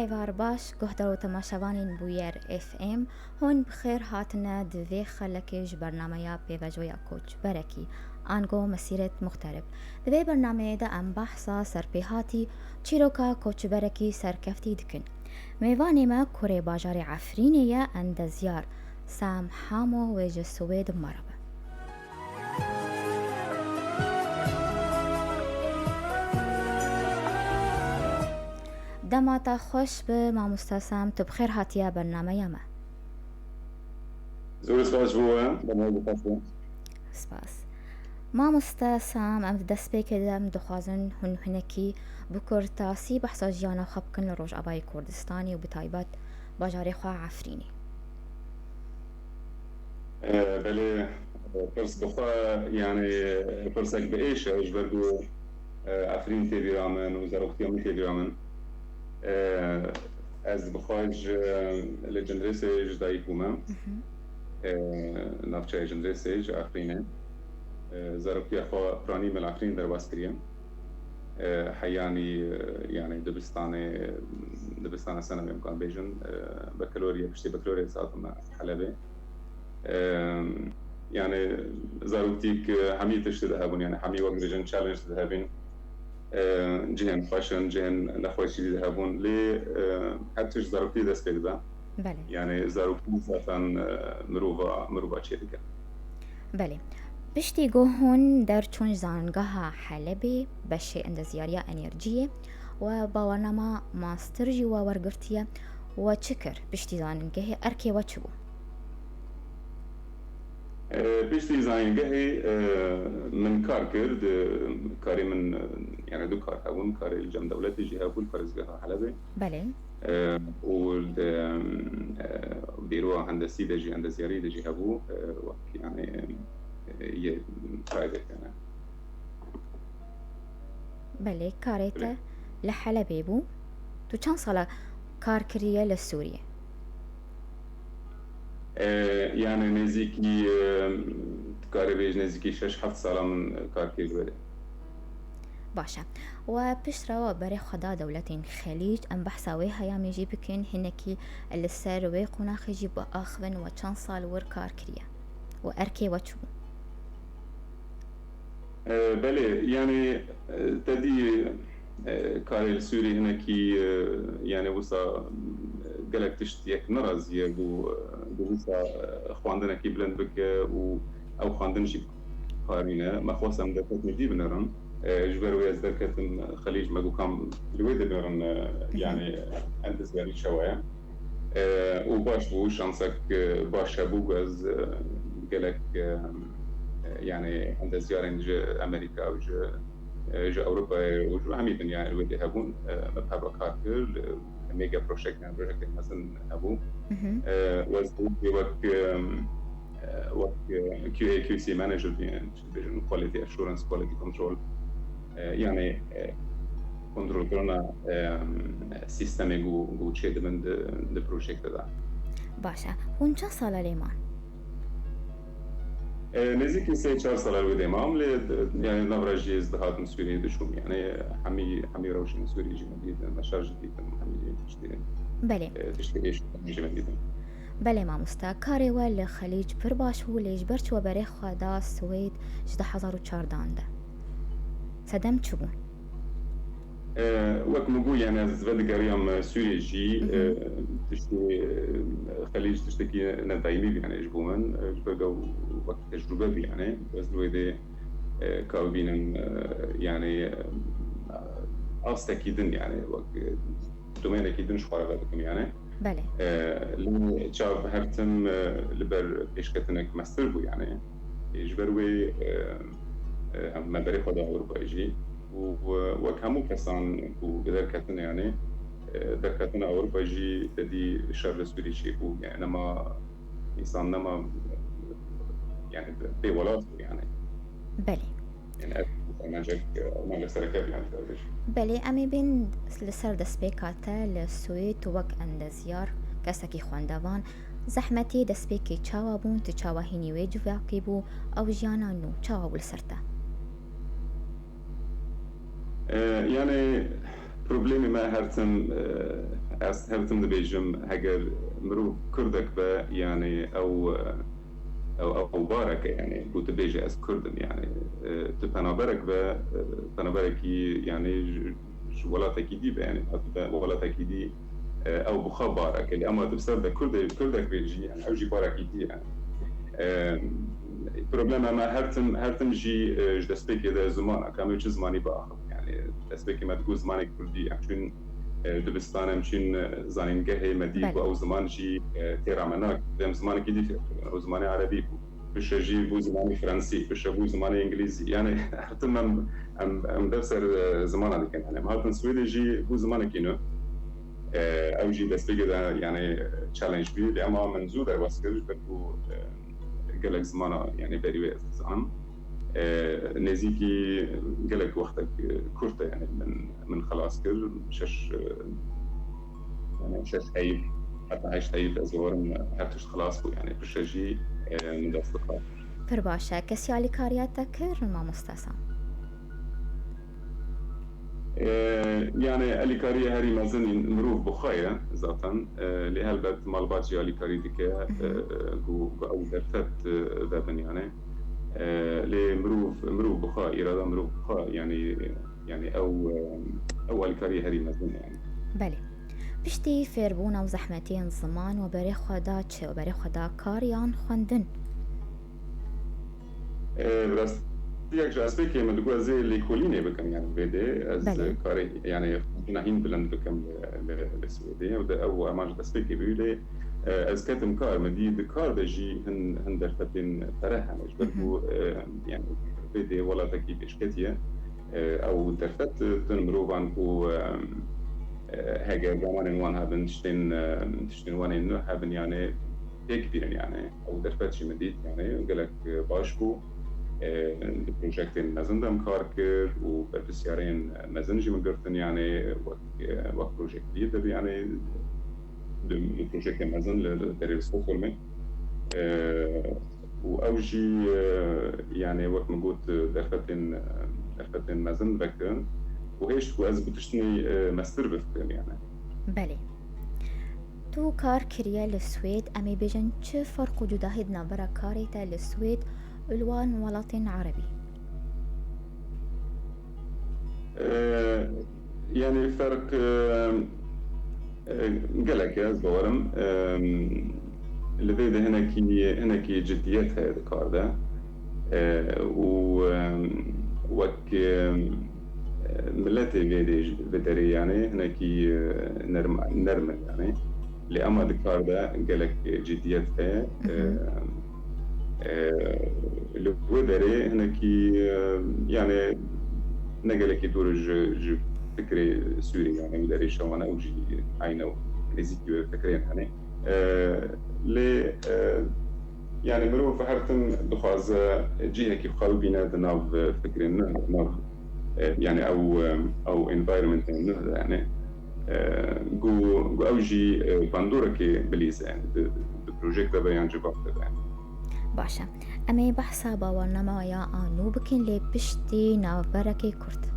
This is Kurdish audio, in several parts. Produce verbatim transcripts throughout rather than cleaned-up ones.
Êvar baş, guhdar û temaşevanên Bûyer F M, hûn bi xêr hatine di vê xelekê ji bernameya pêvajoya koçberekî, ango Mesîret Muxterib. Di vê bernameyê de em behsa serpêhatî çîroka koçberekî serkeftî dikin. Mêvanê me kurê bajarê Efrînê ye, endezyar Sam Hamo, wê ji Swêd bi me re be. Dema te xweş be, mamoste Sam, tu bi xêr hatiye bernameya me. Zor spas ji bo we, bernameya xweş be. Spas. Mamoste Sam, em di destpêkê de em dixwazin hûn hinekî bi kurtasî behsa jiyana xwe bikin li Rojavayê Kurdistanê û bi taybet bajarê xwe Efrînê. E, belê, e, pirs bi xwe, yani, e, pirsek bi êş e, ji ber ku, e, Efrîn tê bîra min û zaroktiya min tê bîra min. E, ez bi xwe ji, li Cindirêsê ji dayik bûme. Mhm. E, navçeyê Cindirêsê ji Efrînê. E, zaroktiya xwe piranî me li Efrînê derbas kiriye. E, heyanî, e, yani dibistanê, dibistana senewê em kan bêjin, e, bekaloriye, piştî bekaloriyê hatime Helebê. E, yani zaroktîk, e, hemî tiştê de hebûn, yani hemî wek dibêjin challenge de hebîn. E, cihên xweş in, cihên nexweşî de hebûn. Lê, e, her tişt zaroktî dest pê dide. Belê. Yani zarokî zaten, e, mirova, mirova çêdike. Belê. Piştî ku hûn derçûn ji zanîngeha Helebê, beşê endezyariya enerjiyê, we bawernama master jî we wergirtiye, we çi kir? Piştî zanîngehê erkê we çi bû? E, piştî zanîngehê, e, min kar kir, di karê min, e, yani du kar hebûn, karê li cem dewletê jî hebû, li parêzgeha Helebê. Belê. E, û di, e, bîroya hendesî de jî, hendesyarî de jî hebû, e, wek, yani, e, yê private, yani. Belê, karê te Belê. li Helebê bû. Tu çend sala kar kiriye li Sûriyê? E, yani nêzîkî, e, dikarê bêj nêzîkî şeş heft sala min kar kir li wê de. Baş e. We piştre we berê xwe da dewletên Xelîc, em behsa wê heyamê jî bikin, hinekî li ser wê qonaxê jî biaxivin, we çend sal wir kar kiriye û erkê we çi bû? E, belê, yani, e, te dî, e, karê li Sûrî hinekî, e, yani wisa, e, gelek tişt yek nerazî ye, bû, e, bû wisa, e, xwendinekî bilind bike û ew xwendin jî parî ne. Me xwest em derfetê dî binêrin. E, ji ber wê ez derketim Xelîc, me got kam li wê dinêrin, e, Hı hı. yani endezyarî çawa ye. E, û baş bû, şansek, e, baş hebû ku ez, e, gelek, e, e, yani endezyarên ji Amerîka û ji, e, ji Ewropayê û ji hemî dinyayê li wê dê hebûn, e, me bi hev re kar kir, e, mega project, yani projektên mezin hebû. Hı hı. E, û ez wek, e, e, wek, e, Q A Q C manager, yani, çi dibêjin, quality assurance, quality control, e, yani, e, kontrolkirina, e, sîstemê ku, ku çêdibin di, di projekte de. Baş e. Hûn çend sala lê man? E, nêzîkî sê çar sala wê dê mam, lê, e, yani, navra jî ez dihatim Sûriyê diçûm, yani, hemî, hemî rewşên Sûriyê jî me dîtin, me şer jî dîtin, hemî tiştê, Belê. e, tiştê êş jî me dîtin. Belê mamoste, karê we li Xelîc pir baş bû, lê ji ber çi we berê xwe da Swêd ji du hezar û çardan de? Sedem çi bû? E, wek min got, yani ez vedigeriya me Sûriyê jî, Hı hı. e, tiştê, e, Xelîc tiştekî ne daîmî bû, yani ji bo min, e, ji ber ku wek tecrûbe bû, yani ez li wê dê, e, ka bibînim, e, yani, e, astekî din, yani wek, e, domênekî din ji xwe re vebikim, yani. Belê. E, lê çav her tim, e, li ber pêşketinek mestir bû, yani. E, ji ber wê, e, e, em me berê xwe da Ewropayê jî. Û, e, wek hemû kesan ku bi derketin, yani, e, derketina Ewropa jî te dî şer li Sûrî çêbû. Yani nema însan nema, yani bê welat bû, yani. Belê. Yani ev armancek, armanca sereke bû, yani, dikare bêjî. Belê, em ê bên li ser destpêka te li Swêd wek endezyar, kesekî xwendevan, zehmetê destpêkê çawa bûn, tu çawa hînî wê civakê bû, ew jiyana nû çawa bû li ser te? E, yani problemê me her tim, e, Ez her tim dibêjim, heger mirov kurdek be, yani ew, ew, ew barek e, yani ku tu bêje ez kurd im, yani, e, tu penaberek be, e, penaberekî, yani ji, ji welatekî dî be, yani hatibe welatekî dî, e, ew bi xwe barek e. Lê ema tu bi ser de kurdê, kurdek bêjî, yani ew jî barekî dî ye. E, problema me her tim, her tim jî, e, ji destpêkê de ziman e, ka em ê çi zimanî biaxivin. Yani destpêkê me digot zimanê kurdî, em çûn, e, dibistan, em çûn, e, zanîngehê, me dî Belê. ku ew ziman jî, e, têra me nakir. Em zimanekî dî fêr kirin. Ew zimanê erebî bû. Piştre jî bû zimanê fransî, piştre bû zimanê îngilîzî. Yani her tim em, em, em dev ser, e, zimana dikin. Yani em hatin Swêdê jî bû zimanekî nû. E, ew jî destpêkê de yani challenge bû. Lê ema min zû derbas kir, ji ber ku, e, gelek zimana yani berî wê ez dizanim. E, nêzîkî gelek wextek, e, kurt e, yani min, min xelas kir. Şeş, e, yani şeş heyv, heta heşt heyv ez bawerim her tişt xelas bû, yani piştre jî, e, min dest bi kar kir. Pir baş e. Kesî alîkariya te kir, mamoste Sam? E, yani alîkariya herî mezin mirov bi xwe ye zaten. E, lê helbet malbat jî alîkarî dike, Mhm. e, ku, ku ew derfet, e, vebin yani. E, lê mirov, mirov bi xwe, îrada mirov bi xwe, yani, yani ew, e, ew alîkariya herî mezin e yani. Belê. Piştî fêrbûna û zehmetiyên ziman we berê xwe da çi? We berê xwe da kar yan xwendin? E, bi rastî yek ji destpêkê min digot ez ê lêkolînê bikim, yani vê dê ez Belê. karê, yani xwendina hîn bilind bikim li, li, li Swêdê. Ew de, ew heman ji destpêkê bû lê, e, ez ketim kar, min dî di kar de jî hin, hin derfetên pere hene. Ji ber Mhm. ku, e, yani vê dê welatekî pêşketî ye. E, ew derfet din mirovan ku, e, e, heger zamanên wan hebin, tiştên, e, tiştên wan ên nû hebin, yani pêk bîrin, yani ew derfet jî min dît, yani gelek, e, baş bû. E, di projektên mezin de em kar kir û berpirsyarên mezin jî min girtin, yani wek, e, wek project leader, yani di, di projektên mezin li, li derê li Stockholmê. E, û ew jî, e, yani wek min got, e, derfetên, e, derfetên mezin vekirin û hêşt ku ez bi tiştî, e, mestir bifikirim, yani. Belê. Tu kar kiriye li Swêd, em ê bêjin çi ferq û cudahî di navbera karê te li Swêd û li wan welatên erebî? E, yani ferq, e, e, gelek e, ez bawerim. E, li vê de hinekî, hinekî ciddiyet heye di kar de. E, û, e, wek, e, miletê vê dê, vê derê yani hinekî, e, nerm, nerm in yani. Lê ema di kar de gelek ciddiyet heye. Mhm. E, e, li wê derê hinekî, e, yani ne gelekî dûr ji, ji fikrê Sûrî yani wî derê şewana ew jî eyne û nêzîkî wê fikrên hene. E, lê, e, yani mirov her tim dixwaze cihekî xwe bibîne di nav fikrên nû, di nav, e, yani ew, e, ew environmentên nû de yani, e, ku, ku ew jî, e, bandoreke bilîz e yani di, di, di projek de be yan civav de be. Baş e. Em ê behsa bawernameya a nû bikin lê piştî navberekê kurt.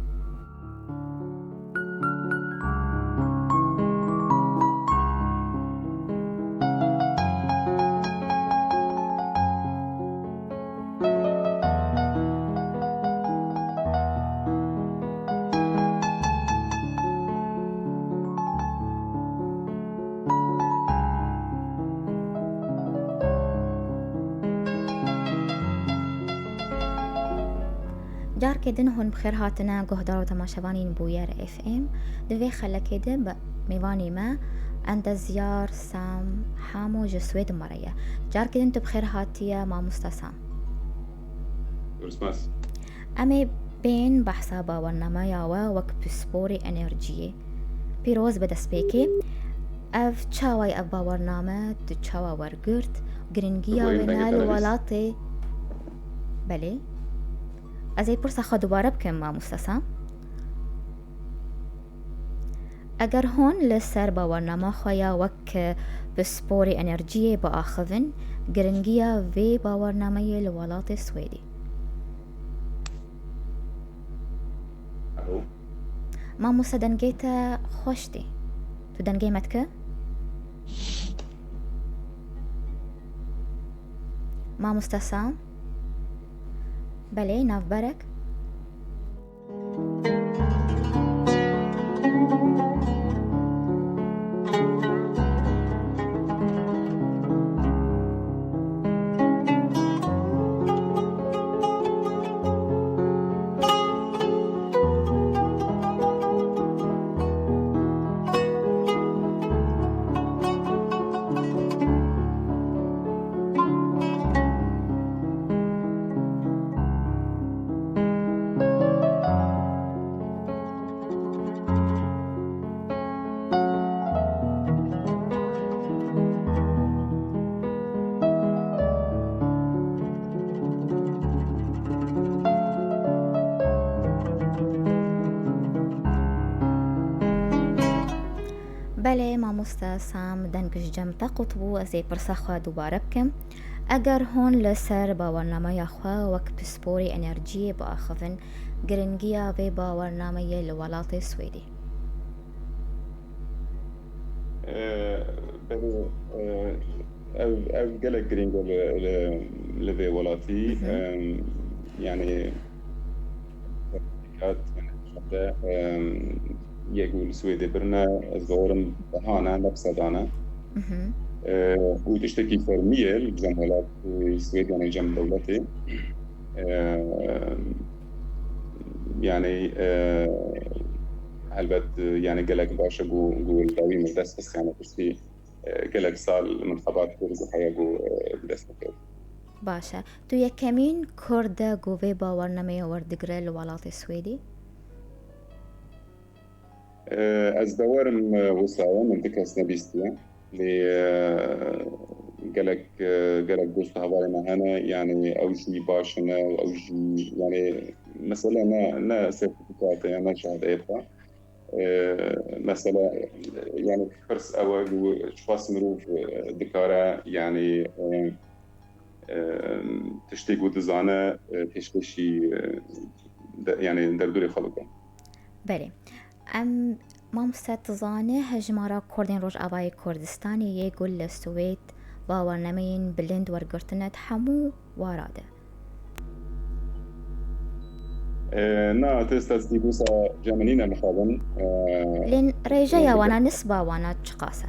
Carkê din hûn bi xêr hatine guhdar û temaşevanên Bûyer F M. Di vê xelekê de bi mêvanê me endezyar Sam Hamo ji Swêd me re ye. Carkê din tu bi xêr hatiye mamoste Sam. Em ê bên behsa bawernameya we wek pisporê enerjiyê. Pîroz be destpêkê. Ev çawa ye ev bawername, tu çawa wergirt? Giringiya wê ne li welatê? Belê. Ez ê pirsa xwe dubare bikim, mamoste Sam. Eger hûn li ser bawernama xwe ya wek pisporê enerjiyê biaxivin, giringiya vê bawernameyê li welatê Swêdê. Alo. Mamoste, dengê te xweş tê. Tu dengê me dike? Mamoste Sam? Belê, navberek. Belê, mamoste Sam, deng ji cem te qutbû, ez ê pirsa xwe dubare bikim. Eger hûn li ser bawernameya xwe wek pisporê enerjiyê biaxivin, giringiya vê bawernameyê li welatê Swêdê? Ee, belê, e, ev, ev gelek girîng e li, li, li vê welatî. Hı hı. Em, yani, kat, yani, em, yek û li Swêdê birine, ez bawerim dehane, ne bi sedane. Hı hı. Ee, û tiştekî fermî ye li cem welat, e, Swêd, yani cem dewletê. Ee, yani, e, helbet, e, yani gelek baş e ku, ku li dawî min dest xist, yani piştî, e, gelek sal min xebat kir ku heya ku, e, bi dest bikevim. Baş e. Tu yekemîn Kurd e ku vê bawernameyê werdigire li welatê Swêdê? E, ez bawerim, e, wisa ye, min ti kes nebîstiye. Lê, e, gelek, e, gelek dost û hevalê me hene, yani ew jî baş in, ew jî, yani mesele ne, ne sertîfîkat e, ne şehadeyê xwe. E, mesele, yani pirs ew e ku çiqas mirov, e, dikare, yani, e, e, tiştê ku dizane, e, pêşkêşî, e, de, yani derdorê xwe bike. Belê. Em, mamoste, tu zanî hejmara Kurdên Rojavayê Kurdistanê yê ku li Swêd bawernameyên bilind wergirtine di hemû wara de? E, na, tu statistîk wisa cem min nîne mixabin. E, Lê rêjeya wana, nisba wana çiqas e?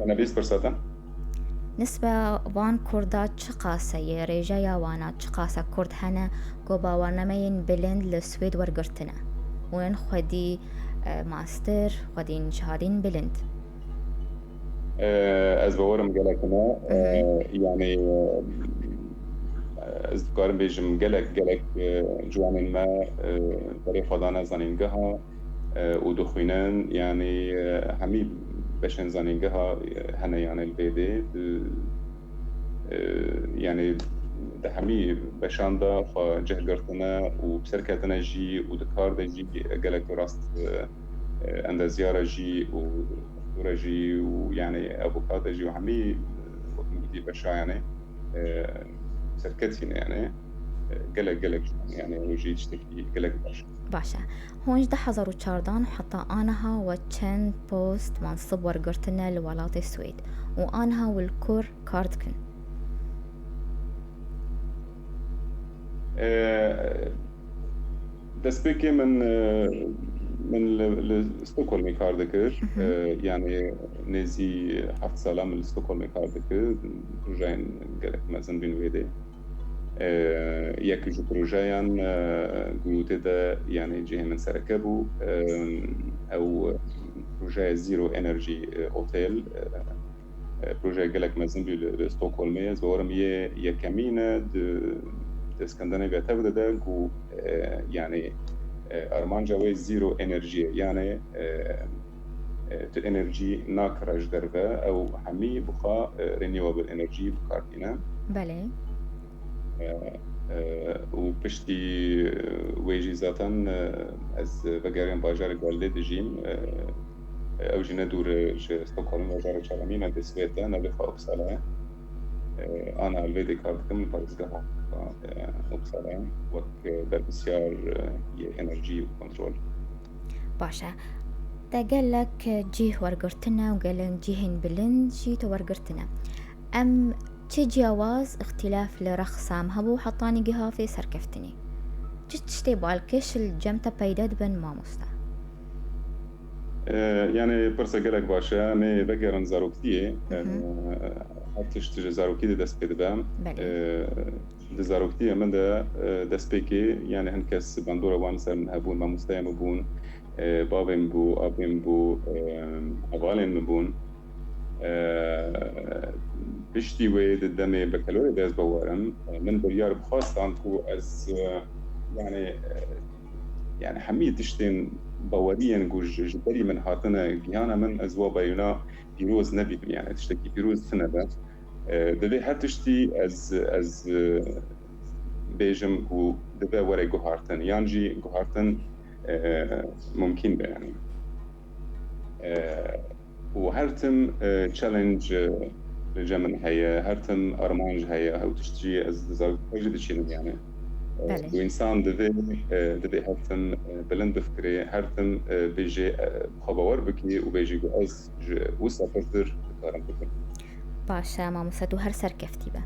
Nebîst pirsa te? Nisba van Kurda çiqas e, yê rêjeya wana çiqas e Kurd hene ku bawernameyên bilind li Swêd wergirtine û yên xwedî, e, master, xwedî şehadeyên bilind? E, ez bawerim gelek ne. E, Hı hı. Yani, e, ez dikarim bêjim gelek, gelek, e, ciwanên me, e, berê xwe dane zanîngeha, e, û dixwînin, yanî, e, hemî beşên zanîngeha, e, hene, yanî li vê dê, di, e, yanî di hemî beşan de xwe cih girtine û bi ser ketine jî û di kar de jî gelek rast, e, e, endezyar e jî û doktor e jî û, yanî, avukat e jî û hemî, e, wek min gotî beşa, yanî, e, serketî ne, yanî, e, gelek, gelek, yanî, ew jî tiştekî gelek baş e. Baş e. Hûn ji du hezar û çardeh heta aniha we çend post, mansib wergirtine li welatê Swêd û aniha wi li kur kar dikin? E, destpêkê min, e, min li, li Stockholmê kar dikir. Hı hı. E, yanî nêzî heft sala min li Stockholmê kar dikir. Projeyên gelek mezin bîn wê dê. E, yek ji projeyan, e, ku tê de, yanî cihê min sereke bû, e, ew projeya Zero Energy, e, Hotel, e, e, projeyek gelek mezin bû li, li Stockholmê. Ez bawerim yê yekemîn e di, di Scandinavia tev de de ku, e, yanî, e, armanca wê zero enerjî ye. Yanî, e, e, tu enerjî nakire ji derve, ew hemî bi xwe, e, renewable energy bi kar tîne. Belê. E, e, û piştî, e, wê jî zaten, e, ez vegeriyam bajarê ku ez lê dijîm. E, ew jî ne dûr e ji Stockholm, bajarê çaremîn e, dê Swêd e, navê xwe Uppsala ye. E, ana li vê dê kar dikim, li parêzgeha, e, Uppsala wek, e, berpirsyar, e, yê enerjî û kontrol. Baş e. Te gelek cih wergirtine û gelek cihên bilind jî te wergirtine. Em çi ciyawaz, îxtîlaf li rexsa me hebû hetanî giha vê serkeftinê? Çi tiştê balkêş li cem te peyde dibin mamoste? E, yani pirsa gelek baş e. Em ê vegerin zaroktiyê. E, her tişt ji zarokî de dest pê dibe. Belê. E, di zaroktiyê min de, e, destpêkê, yani hin kes bandora wan ser min hebûn, mamosteya min bûn, e, bavê min bû, apê min bû, e, hevalên min bûn. E, piştî wê di demê bekelorê de ez bawerim, e, min biryar bixwastan ku ez, e, yani, e, yani hemî tiştên baweriyên ku ji, ji berî min hatine gihana min, ez wa berîna pîroz nebînim, yani tiştekî pîroz tune be. E, divê her tiştî ez, ez, e, bêjim ku divê were guhartin, yan jî guhartin, e, mumkîn be, yani. E, û her tim, e, challenge, e, li cem min heye, her tim armanc heye, ew tişt jî ez di zarokî jî diçînim, yani. E, Belê. Ku însan divê, e, divê her tim, e, bilind bifikirê, her tim, e, bêjê, e, bi xwe bawer bikî û bêjî ku ez ji wisa pirtir dikarim bikim. Baş e, mamoste, tu her serkeftî be.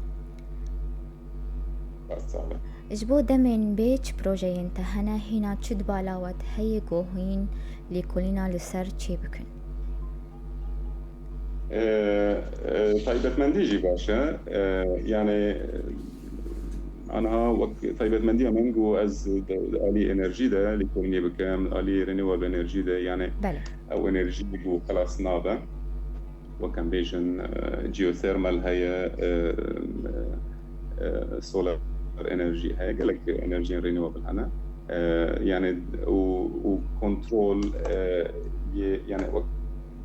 Baş sağ be. Ji bo demên bê çi projeyên te hene, hîna çi di bala we de heye ku hîn lêkolîna li ser çê bikin? E, e, taybetmendî jî baş e. E, yani, e, aniha wek taybetmendiya min ku ez di, di alî enerjî de lêkolînê bikim, alî renewable enerjî de, yani Belê. ew enerjî ku xelas nabe. Wek em bêjin, e, geothermal heye, e, e, solar enerjî heye, gelek enerjiyên renewable hene. E, yani û, û kontrol, e, yê, yani wek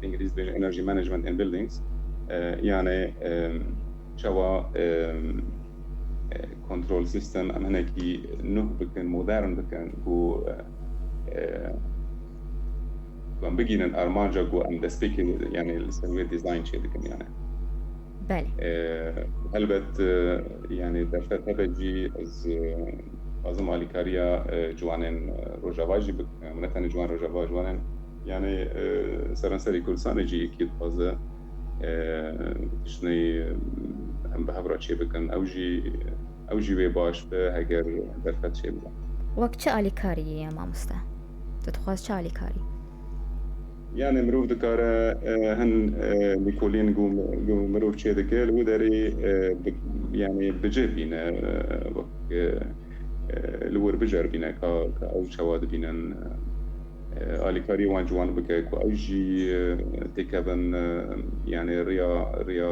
bi îngilîz bêjin energy management in buildings. E, yani, e, çawa, e, e, kontrol system em hinekî nuh bikin, modern bikin, ku, e, e, ku em bigînin armanca ku em destpêkê, yani li ser wê dizayn çê dikin, yani. Belê. E, helbet, e, yani derfet hebe jî ez, e, dixwazim alîkariya, e, ciwanên, e, Rojava jî bikim. Ne tenê ciwan Rojava, ciwanên, yani, e, seranserî Kurdistanê jî yekî dixwaze, e, tiştneyî, e, em bi hev re çê bikin. Ew jî, ew jî wê baş be heger derfet çê bibe. Wek çi alîkariyê ye mamoste? Tu dixwaz çi alîkarî? Yani mirov dikare, e, hin, e, lêkolîn ku, ku mirov çê dike, li wê derê, e, bi, yani bi cih bîne, e, wek, e, e, li wir biceribîne ka, ka ew çawa dibînin, e, e, alîkarî wan ji wan bike ku ew jî, e, têkevin, e, yani riya, riya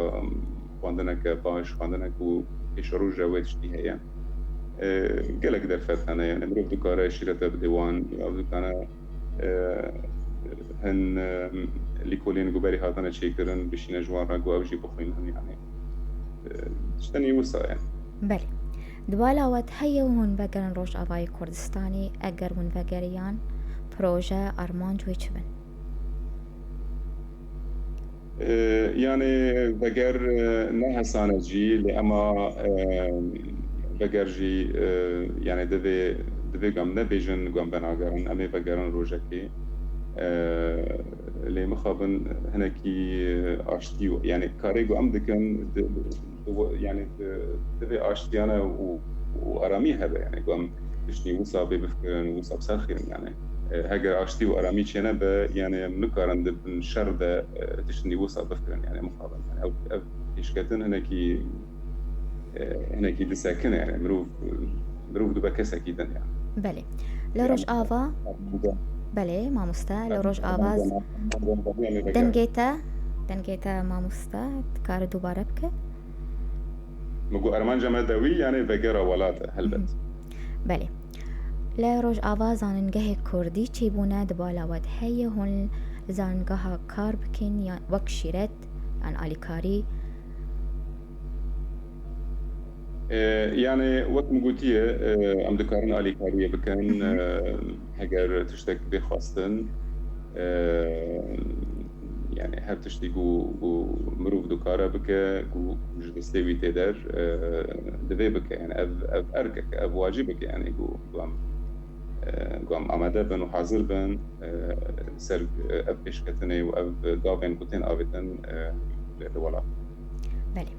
xwendineke baş, xwendinek ku pêşeroj e wê tiştî heye. E, gelek derfet hene, yani mirov dikare şîrete bide wan, ya dikane, e, hin, e, lîkolên ku berî hatine çêkirin, bişîne ji wan re ku ew jî bixwînin, yani, e, tiştenî wisa ye. Belê. Di bala we de heye hûn vegerin Rojavayê Kurdistanê, eger hûn vegeriyan, proje, armanc wê çi bin? E, yani veger, e, ne hesan e jî, lê ema, e, veger jî, e, yani divê, divê ku em nebêjin ku em venagerin, em ê vegerin rojekê. E, lê mixabin hinekî, e, aştî û, yani karê ku em dikin, di, di, yani di, divê aştiyane û, û aramî hebe, yani ku em tiştî wisa bê bifikirin û wisa biserxîrin, yani. E, heger aştî û aramî çênebe, yani em nikarin di bin şer de, e, tiştî wisa bifikirin, yani mixabin. Yani ev, ev pêşketin hinekî, e, hinekî disekine, yani mirov, mirov dibe kesekî din, yani. Belê. Li Rojava, belê, mamoste, li Rojava dengê te, dengê te mamoste, dikare dubare bike? Min got, armanca me dewî, yani vegera welat e, helbet. Mhm. Belê. Li Rojava zanîngehê Kurdî çêbûne, di bala we de heye, hûn li zanîngeha kar bikin, yan wek şîret, yan alîkarî? E, yani wek min gotiye, e, em dikarin alîkariyê bikin, Hı hı. e, heger tiştek bê xwestin, e, yani her tiştî ku, ku mirov dikare bike, ku, ku ji destê wî tê der, e, divê bike. Yani ev, ev erkek, ev wacibek e, yani ku, ku em, e, ku em amade bin û hazir bin, e, ser, e, ev pêşketinê û ev gavên ku tên avêtin, e, li, li welat. Belê.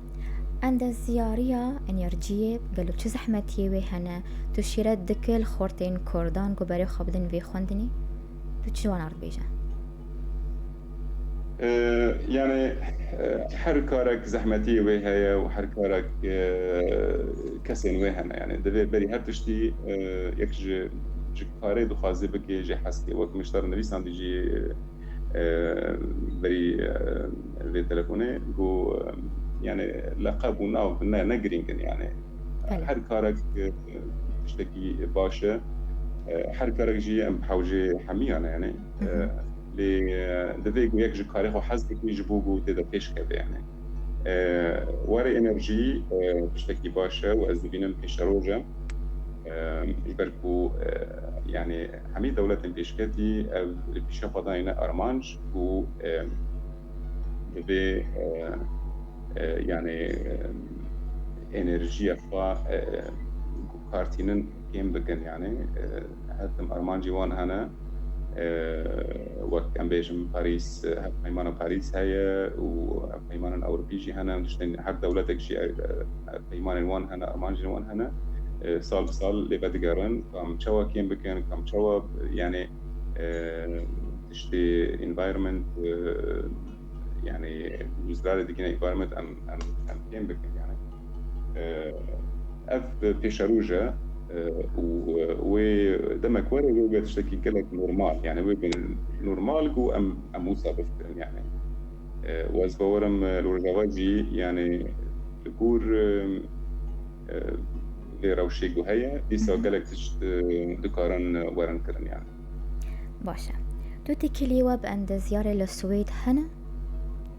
Endezyariya enerjiyê gelo çi zehmetiyê wê hene? Tu şîret dike li xortên Kurdan ku berê xwe bidin vê xwendinê? Tu çi wana re dibêje? E, yani, e, her karek zehmetiyê wê heye û her karek, e, kesên wê hene. Yani, divê berî her tiştî, e, yek ji, ji karê dixwazî bikê, jê hez dike. Wek min ji te re nivîsandî jî, e, berî, e, vê telefonê, ku, e, yani, leqeb û nav ne, ne girîng in, yani. Belê. Her karek, e, tiştekî baş e. E, her karek jî em bi hewcê hemiyan e, yani. Hı hı. E, lê, e, divê ku yek ji karê xwe hez bikî ji bo ku tê de pêş keve, yani. E, warê enerjî, e, tiştekî baş e û ez dibînim pêşeroj e. E, ji ber ku, e, yani hemî dewletên pêşketî ev li pîşe xwe dayine armanc ku, e, divê, e, e, yani, e, enerjiya xwe, e, ku kartînin kêm bikin, yani, e, her tim armancî wan hene. E, wek em bêjin Parîs, e, hevpeymana Parîs heye û hevpeymanên Ewropî jî hene. Tiştên her dewletek jî, e, e, hevpeymanên wan hene, armancên wan hene. E, sal bi sal lê vedigerin, ka em çawa kêm bikin, ka em çawa, yani, e, tiştê environment, e, yani, ji zilarê digine environment em, em, em kêm bikin, yani. E, ev pêşeroj e, e, û, e, wê demek were wê be tiştekî gelek normal, yani wê be normal ku em, em wisa bifikirin, yani. E, û ez bawerim, e, li Rojava jî, yani, li gor, e, e, vê rewşê ku heye, dîsa Hı hı. gelek tişt, e, dikarin, e, werin kirin, yani. Baş e. Tu têkiliyê we bi endezyarê li Swêd hene?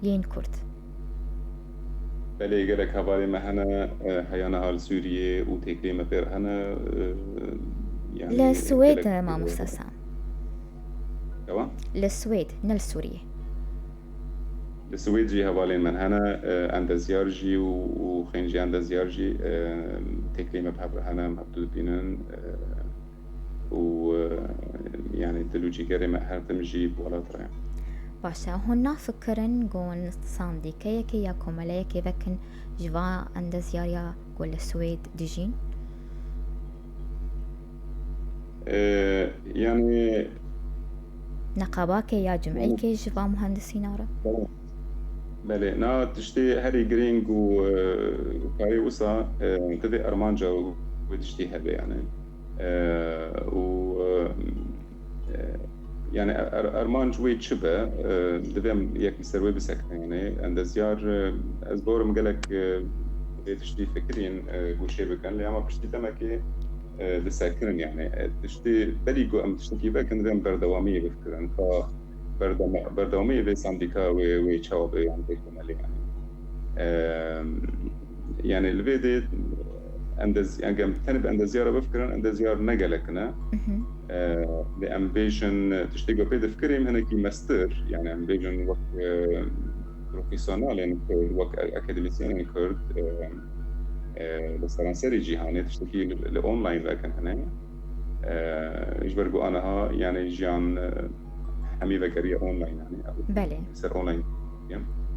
Yên Kurd? Belê, gelek hevalên me hene, e, heya niha li Sûriyê û têkiliyê me pê re hene, e, yani Li Swêd, gelek, e, mamoste Sam. Ewa? Li Swêd, ne li Sûriyê. Li Swêd jî hevalên min hene, e, endezyar jî û, û xêncî endezyar jî, e, têkiliyê me bi hev re hene, em hev dibînin, e, û, e, yani dil û cîgerê me her tim jî bi welat re ye. Baş e, hûn nafikirin ku hûn sandîkeyekê ya komeleyekê vekin ji va endezyariya ku li Swêd dijîn? E, yani Neqabakê ya cimeyekê ji va muhendisîna re? Belê. Belê, na tiştê herî girîng û, e, karê wisa, e, divê armanca wê tiştî hebe, yani. E, û, e, e, yani er-, er-, armanc wê çi be, e, divê em yek li ser wê bisekine, yani. Endezyar, e, ez bawerim gelek, e, vê tiştî fikirîn, e, gûşê bikin, lê ama piştî demekê, e, disekirin, yani. E, tiştê, berî ku em tiştekî vekin, divê em berdewamiyê bifikirin. Ka berdewama-, berdewamiyê vê sendîka wê, wê çawa be, yani vê komelê, yani. Em, yani li vê dê endez-, yani em tenê bi endezyara bifikirin, endezyar ne gelek ne. Mhm. E, lê em bêjin, tiştê ku pê difikirîm hinekî mestir, yani em bêjin wek, e, profesyonelên Kurd, wek a-, akademîsyenên Kurd, e, e, li seranserê cîhanê tiştekî li, li online vekin hene. E, ji ber ku aniha, yani, jiyan, e, hemî vegeriye online, yani, ew Belê. ser online.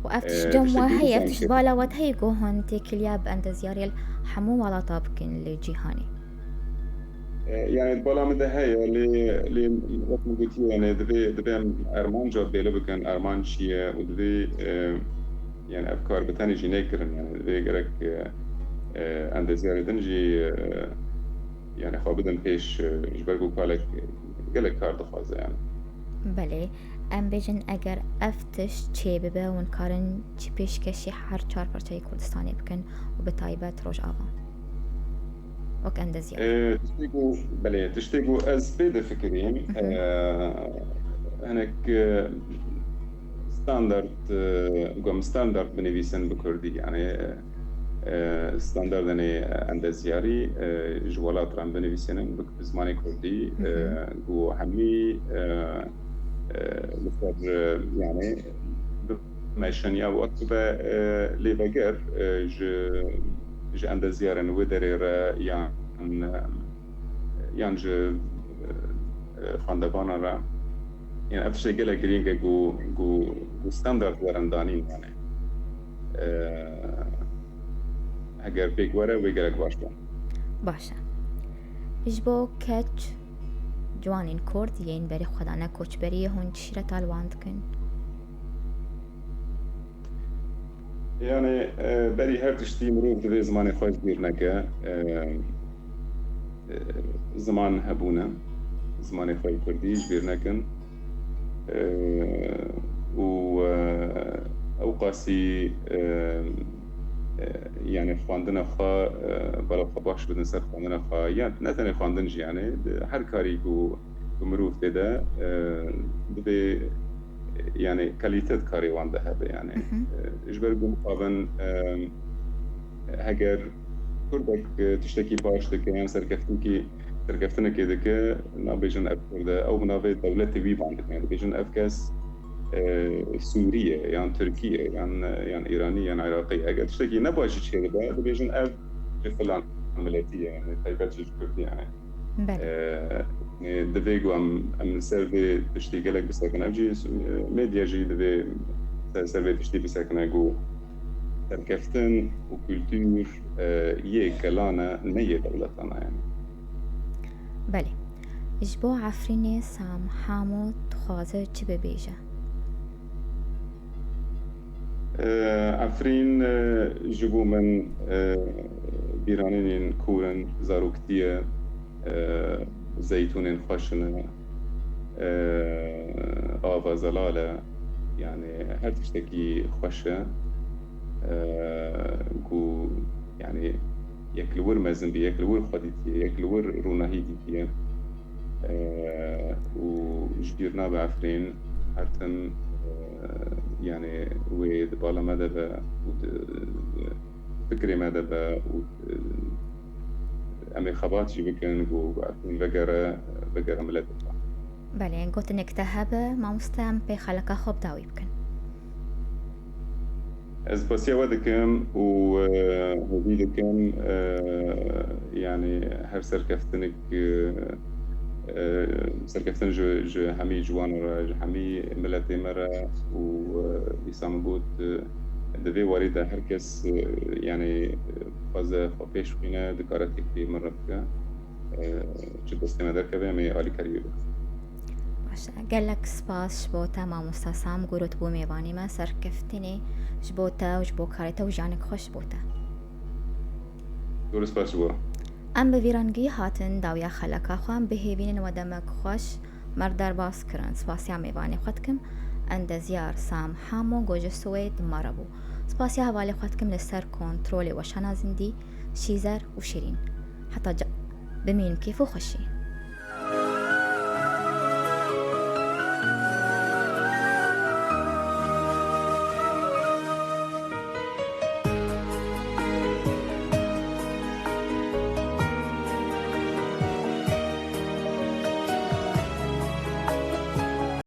Û ev E, tişt cem tiştekî we heye, ev insan tişt ki- bala we heye ku hûn têkiliya bi endezyarê li hemû welata bikin li cîhanê? E, yani, bala min de heye, lê, lê wek min gotiye, yani, divê, divê em armanca bêlo bikin, armanc çi ye û divê, e, yani, ev kar bi tenê jî nêkirin, yani, divê gerek, e, e, endezyarê din jî, e, yani, xwe bidin pêş, e, ji ber ku kalek, gelek kar dixwaze, yani. Belê, em bêjin eger ev tişt çêbibe, hûn karin çi pêşkêşî her çar parçeyê Kurdistanê bikin û bi taybet Rojava? Wek endezyar. E, tiştê ku, belê, tiştê ku ez pê difikirîm, Mhm. e, hinek, e, standard, e, ku em standard binivîsin bi Kurdî, yani, e, standardên endezyarî, e, ji welat re em binivîsînin bi, bi zimanê Kurdî, e, Mhm. ku hemî, e, e, li ser, e, yani, bimeşin ya wek bibe, e, lêveger, e, ji, ji endezyarên wê derê re yan, e, yan ji e, xwendevanan re. Yanî ev tiştê gelek girîng e ku, ku, ku standard werin danîn, yanî. E, heger pêk were, wê gelek baş be. Baş e. Ji bo keç, ciwanên Kurd yên berê xwe dane koçberiyê, hûn çi şîreta li wan dikin? Yanî, e, berî her tiştî mirov divê zimanê xwe ji bîr neke. E, e, ziman hebûne. Zimanê xwe yê kurdî ji bîr nekin. E, û, e, ew qasî, e, e, yanî xwendina xwe, e, bala xwe baş bidin ser xwendina xwe. Ya ne tenê xwendin jî, yanî her karî ku, ku mirov tê de, e, divê, yanî kalîte di karê wan de hebe, yanî. Mhm. E, ji ber ku mixabin, e, heger Kurdek, e, tiştekî baş dike yan serkeftinekî, serkeftinekê dike, nabêjin ev Kurd e, ew bi navê dewletê wî van dikin. Dibêjin ev kes, e, Sûrî ye, yan Tirkî ye, yan, yan Îranî, yan Iraqî ye. Eger tiştekî ne baş jî çêdibe, dibêjin ev ji filan miletî ye, yanî taybet jî ji Kurdî, yanî. Belê. E, yanî divê ku em, em li ser vê tiştî gelek bisekin. Ev jî, e, medya jî divê ser, ser vê tiştî bisekine ku serkeftin û kultur, e, yê gelan e, ne yê dewletan e, yanî. Belê. Ji bo Efrînê Sam Hamo dixwaze çi bibêje? E, Efrîn, e, ji bo min, e, bîranînên kûr in, zaroktî ye, e, zeytûnên xweş in, e, ava zelal e, yanî her tiştekî xweş e. E, ku, yanî yek li wir mezin bî, yek li wir xwedîtî ye, yek li wir rûnahî dîtî ye. E, û ji bîr nabe Efrîn, her tim, e, yanî wê di bala me de be û di, di fikrê me de be û, e, em ê xebat jî bikin ku, ku Efrîn vegere, vegere miletê xwe. Belê, gotinek te hebe, mamoste, em pê xeleka xwe bi dawî bikin. Ez spasiya we dikim û, e, hêvî dikim, e, yanî her serkeftinek, e, e, serkeftin ji, ji hemî ciwan re, ji hemî miletê me re û, e, dîsa min got, e, di vê warî de her kes, e, yanî, e, dixwaze xwe pêş bixîne, dikare têkiliyê min re bike. E, ji destê me derkeve, em ê alîkarî wê bikin. Baş e. Gelek spas ji bo te, mamosta Sam, ku rot bû mêvanê me. Serkeftinê ji bo te û ji bo karê te û jiyanek xweş ji bo te. Zor spas ji bo. Em bi vî rengî hatin dawiya xeleka xwe. Em bihêvînin we demek xweş. Me derbas kirin. Spasiya mêvanê xwe dikim. Endezyar Sam Hamo, ku ji Swêd me re bû. Spasiya hevalê xwe dikim li ser kontrolê Weşana Zindî, Şîzer û Şirîn. Heta ca, bimînin kêf û xweşî.